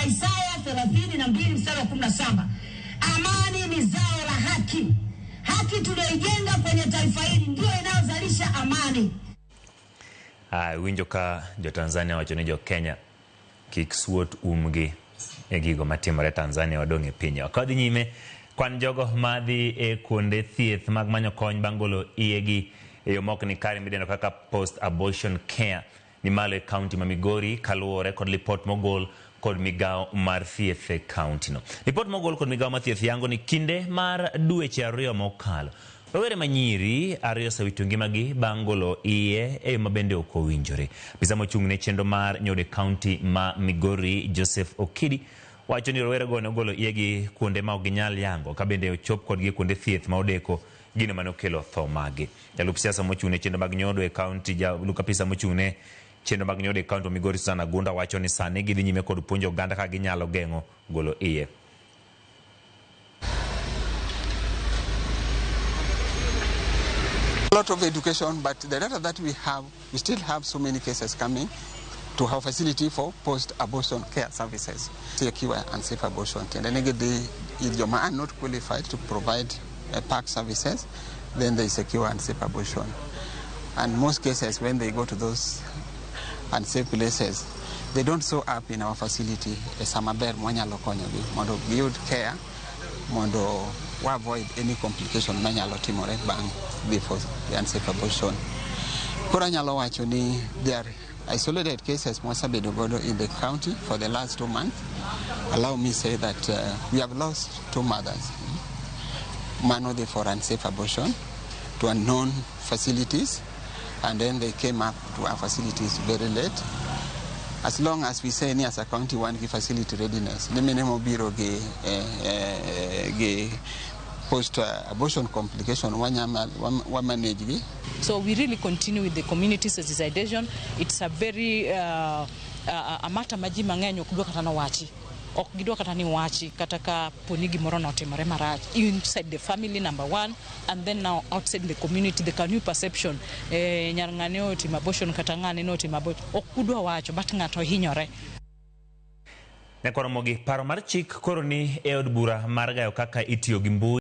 Isaya 32 mstari wa 17, amani ni zao la haki. Haki tuliyoijenga kwenye taifa hili ndio inayozalisha amani. Ah, winjo ka jo-Tanzania wacho ni jo-Kenya kik suot umgi e gigo matimore Tanzania wadong' e pinywa. Ka wadhi nyime, kwan jogo madhi e kuonde thieth mag manyo kony bang' golo iyegi e yo mok ni kare midendo kaka post abortion care ni malo e kaunti ma Migori kaluwore kod lipot mogol kod migawo mar thieth e kaunti no. Lipot mogol kod migawo mar thieth yango ni kinde mar dweche ariyo mokalo, rowere ma nyiri ariyo osewito ngimagi bang' golo iye e yo ma bende ok owinjore. Apisa mochung' ne chenro mar nyodo e kaunti ma Migori Joseph Okidi wacho ni rowerego ne ogolo iyegi kuonde ma ok ginyal yango ka bende ochop kodgi e kuonde thieth ma odeko gino mane okelo tho maggi. Jalup siasa mochung' ne chenro mag nyodo e kaunti jalup apisa mochung' ne chenro mag nyodo e kaunti ma Migori Susan Agunda wacho ni sani gidhi nyime kod puonjo oganda kaka ginyalo geng'o golo iye. Lot of education, but the data that we have, we still have so many cases coming to our facility for post-abortion care services. Secure and safe abortion. Tiende ni gidhi ir joma are not qualified to provide PAC services, then they secure and safe abortion. And most cases when they go to those unsafe places, they don't show up in our facility e sama ber mwanyalo konyogi mondo giyud care mondo wa avoid any complication manyalo timore bang' dhi for the unsafe abortion. Koro anyalo wacho ni there are isolated cases mwasebedo godo in the county for the last 2 months. Allow me say that we have lost two mothers mano dhi for unsafe abortion to unknown facilities, and then they came up to our facilities very late. As long as we say ni as a county wan gi facility readiness, ni mine mobiro gi, gi post abortion complication wanya wa manage gi. So we really continue with the community sensitization. It's a very a matter ma ji mang'eny ok dwa kata nowachi. Ok gidwa kata ni wachi kata ka poni gimoro notimore marach inside the family, number one, and then now outside the community, the new perception, nyar ng'ane otimo abortion kata ng'ane notimo abortion, ok udwa wacho, but ng'ato hinyore. Nyakoromogi paro mar chik koro ni e od bura mar gayo kaka itiyo gi mbui.